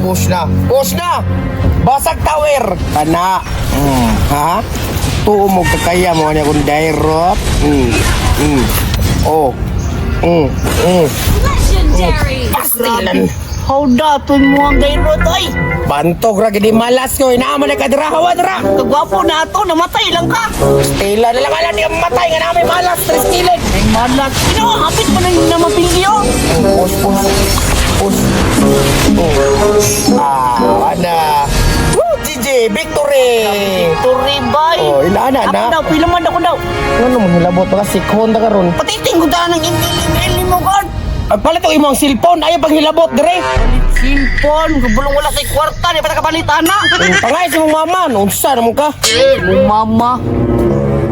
Push na. Push na! Basag tower! Kana. Ha? Tuo mo kakaya mo niya kung dairot. Oh. Legendary. Pastilan. How daton mo ang gayrot ay. Bantog ra gidi malas ko. Inaaman na kadra hawa dra. Kagwapo na ato, namatay lang ka. Stila na lang ala niya matay nga namin malas tres kilid. Ay malas. Ino, hapit pa na na mapilyo. Push, push. Push. Oh. Ah, ana. Woo, GG, victory. Victory bay. Oh, ilana Ako na. daw, pila man ako daw. Ano mo hilabot ka sikhon ta karon. Patiting ko daan ang ML mo god. Ay palit og imong cellphone ayaw pang hilabot dire. Cellphone, gubulong wala kay kwarta, di pa nakapalit ana. Pangay sa mong mama, unsa na mo ka? Mong mama.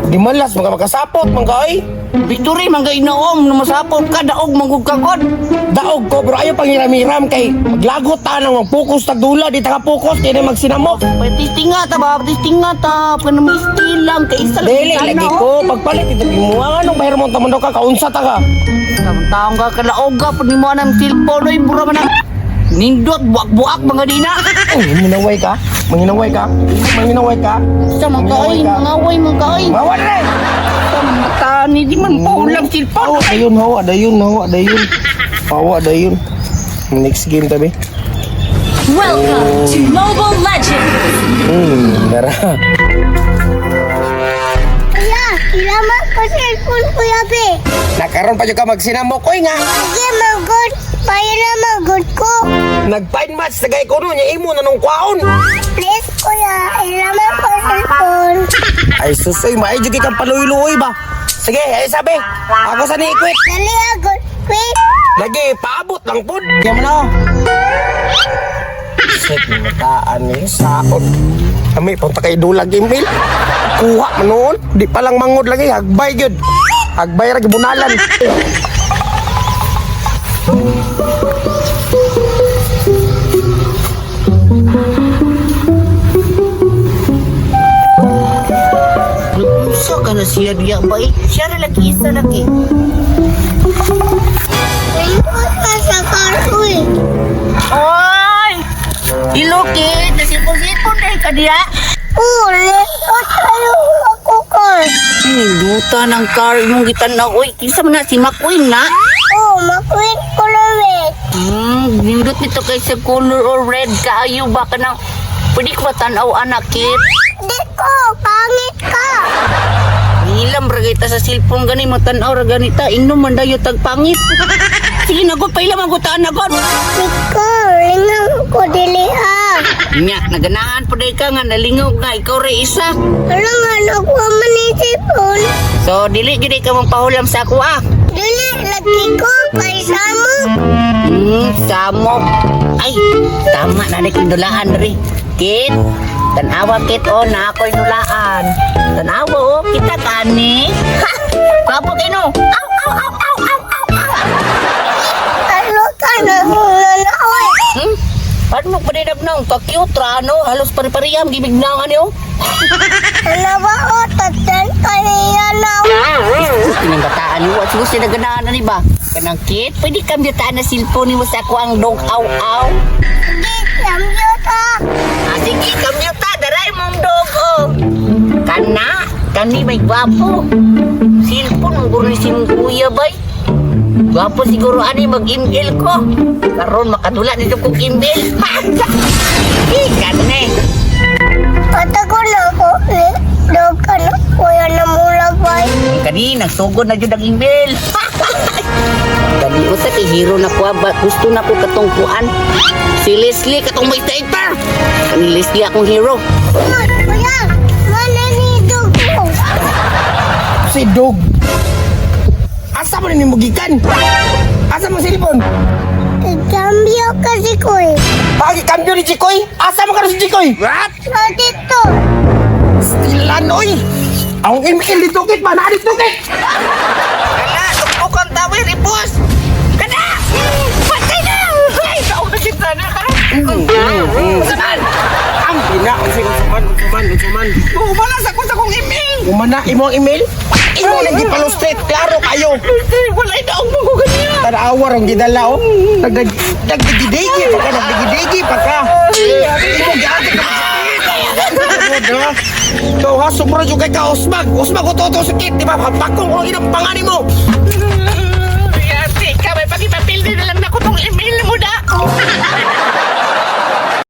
Di malas mga makasapot man ka oy. Victory man kay inaom, na masapot ka, daog manggug ka god. Daog ko pero ayaw pang hiram-hiram kay maglagot ta nang mag-focus tag dula di ta ka focus kay na magsinamok. Patisting nga ta ba, patisting nga ta, pa na may steal lang, kay isa lang. Dili lagi ko pagpalit ito mo anong bayar mo tamon daw ka kaunsa ta ka. Taong ka kalaog ka, pag mo ng cellphone, oy, mura man ang nindot, buak-buak mga dina. Ay, manginaway ka? Manginaway ka? Manginaway ka? Sa mga kaoy, mga away, mga kaoy. Mawa na rin! Sa mata ni di man paulang cellphone. Hawa dayon, hawa dayon, hawa dayon. Hawa dayon. Next game tabi. Welcome to Mobile Legends. Dara. Kuya, ilaman ko cellphone, Kuya Be. Nakaroon pa jud ka magsinamok oy nga. Sige, magod. Payo na magod ko. Nag-fine match tagay ko no nya imo na nung kwaon. Please, Kuya, ilaman ko cellphone. Ay susoy, maay jud kang paluy-luoy ba. Sige, ay sabi. Ako sa ni-quit. Dali agad, quick. Lagi paabot lang pud. Kaya mo na. Oh. Shit, mataan ni saot. Kami punta kay Dulag email. Kuha man noon. Di pa lang mangod lagi hagbay gyud. Hagbay ra gibunalan. Nag-usa ka na siya diya ba eh? Siya ra lagi isa lagi. Lingkod ka sa car, uy. Oy! Ilokit, nasipon-sipon dahil ka diya. Oo, lingkod kayo ako car. Duta ng car imong gitan-aw oy. Kinsa man na si McQueen na? Oo, makwit ko red. Nindot nito kay sa color or red kaayo ba ka nang pwede ko ba tan-aw anak kit? Di ko, pangit ka. Nilam ra kita sa cellphone gani matan-aw ra ganita ingno man dayo tag pangit. Sige na gud paila man gud ta anak gud. Di ko, lingaw ko dili ah. Nya naganahan pa day ka nga nalingaw ka ikaw ra isa. Ano nga, nakuha man ni cellphone. So dili gyud ka mong pahulam sa ako ah. Dili, lagi ko, kay samok. Samok. Ay, tama na ni kong dulaan ri. Kit, tanawa kit oh, na ako'y dulaan. Tanawa oh, kita kani. Ha! Gwapo kay no. Aw, aw, aw, aw, aw, aw, aw. Ano ka na, na, oy. Paano pa din nang ka-cute ra ano? Halos pare-pareham gibig na ano. Ano ba o, tatan kaniya na. Pinanggataan ni wa siguro sila ganahan ani ba? Kanang kit, pwede kang biyataan na cellphone nimo sa ako ang dog aw aw. Sige, samyo ta. Ah, sige, kamyuta, daray mong dog oh. Kana, kani may gwapo. Cellphone ang guro ni si mong kuya bay. Gwapo siguro ani mag-email ko. Karon makadula nito kong email. Eh, kani. Patago na ako, ni dog ka na, kuya na mula bay. Kani, nagsugod na jud ang email. Dali usa kay hero na ko ba gusto na ko katong kuan. Si Leslie katong may sniper. Kani Leslie akong hero. Kuya, kuya, mana ni dog ko? Si dog. Asa man ni gikan? Asa mo cellphone? Ikambyo kasi ko eh. Pagi kambyo ni Chikoy. Asa mo karon si Chikoy? What? Sa dito. Stilan oy. Ang email dito kit ba? Naa dito kit. Kana, tugtukan tawir ibos. Kana! Patay na! Ay, taon na kita na ka. Saman. Ang pina unsa unsa man unsa man. Oh, wala sa ko sa kong email. Umana imo ang email? Imo nang gipalustrate klaro kayo. Wala daong mo ko ganyan. Tanawa rong gidala oh. Nagdigidigi pa ka, nagdigidigi pa ka. Jud, ha? Ikaw ha, sobra jud kay ka usmag. Usmag ko toto sakit, di ba? Hapakong ko inang pangani mo.